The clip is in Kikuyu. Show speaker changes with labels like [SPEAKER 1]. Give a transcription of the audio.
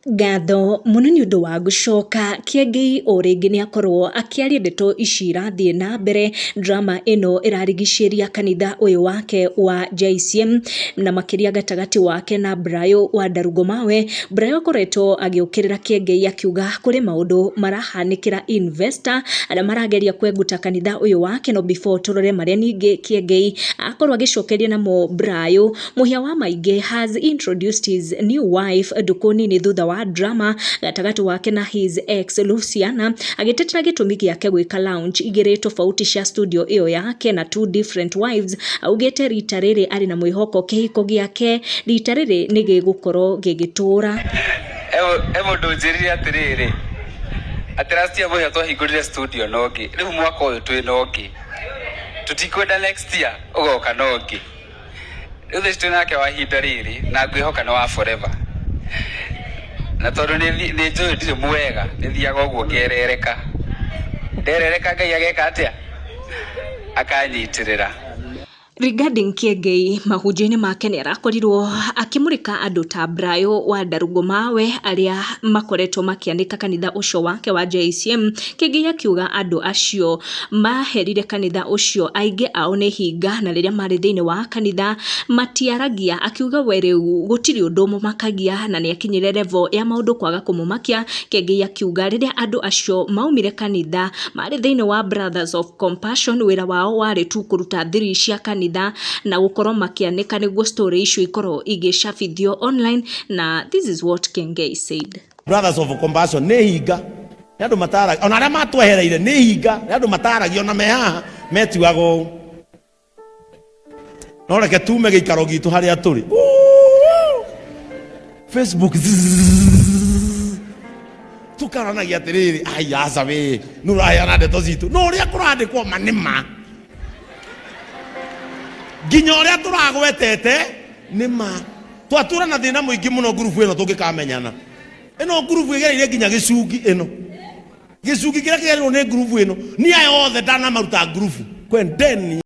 [SPEAKER 1] Ngatho mũno nĩ ũndũ wa gũcoka. Kĩengei o rĩngĩ nĩ akorwo akĩaria ndeto ici irathiĩ na mbere. Drama ĩno ĩrarigicĩria kanitha ũyũ wake wa JCM na makĩria gatagatĩ wake na Brayo wa Ndarũgũmawe. Brayo akoretwo agĩũkĩrĩra Kĩengei akiuga kũrĩ maũndũ marahanĩkĩra investor arĩa marageria kwenguta kanitha ũyũ wake. No before tũrore marĩa ningĩ Kĩengei akorwo agĩcokeria namo Brayo, Mũhĩa wa Maingĩ has introduced his new wife ndukũ nini thutha wa drama gatagatĩ wake na his ex Luciana, agĩtetera gĩtũmi gĩake gwĩka launch igĩrĩ tofauti cia studio ĩyo yake na two different wives. Augĩte rita rĩrĩ arĩ na mwĩhoko kĩhiko gĩake rita rĩrĩ nĩ gĩgũkorwo gĩgĩtũra.
[SPEAKER 2] He mũndũ ũnjĩrire atĩrĩrĩ, atĩ last year mũhĩa twahingũrire studio na ũngĩ, rĩu mwaka ũyũ twĩ na ũngĩ, tũtikwenda next year ũgoka na ũngĩ. Rĩu thaa ici twĩ nake wa ihinda rĩrĩ na ngwĩhoka nĩ wa forever, na tondũ nĩ njũĩ ndirĩ mwega, nĩ thiaga ũguo ngerereka, nderereka Ngai ageka atĩa? Akanyitĩrĩra.
[SPEAKER 1] Regarding Kĩengei, mahunjio-inĩ make nĩ arakorirwo akĩmũrĩka andũ ta Brayo wa Ndarũgũmawe arĩa makoretwo makĩanĩka kanitha ũcio wake wa JCM. Kĩengei akiuga andũ acio maherire kanitha ũcio aingĩ ao nĩ hinga, na rĩrĩa marĩ thĩinĩ wa kanitha matiaragia. Akiuga we rĩu gũtirĩ ũndũ ũmũmakagia na nĩ akinyire level ya maũndũ kwaga kũmũmakia. Kĩengei akiuga rĩrĩa andũ acio maumire kanitha marĩ thĩinĩ wa Brothers of Compassion, wĩra wao warĩ tu kũruta thiri cia kanitha na gũkorwo makĩanĩka nĩguo story icio ikorwo igĩcabithio online, na this is what Kĩengei said.
[SPEAKER 3] Brothers of Compassion nĩ hinga, nĩ andũ mataragia, ona arĩa matwehereire nĩ hinga, nĩ andũ mataragia, ona me haha metuaga ũũ. No reke tume gĩikaro gitũ harĩa tũrĩ. Facebook tukaranagia atĩrĩrĩ, ai aca we nĩ ũraheana ndeto citũ, no ũrĩa kũrandĩkwo ma nĩ ma, nginya ũrĩa tũragwetete nĩ ma. Twatũra na thĩna mũingĩ mũno ngurubu ĩno, tũngĩkamenyana ĩno ngurubu ĩgereire nginya gĩcungi, ĩno gĩcungi kĩrĩa kĩgereirwo nĩ ngurubu ĩno, ni aya othe ndanamaruta ngurubu kwendeni.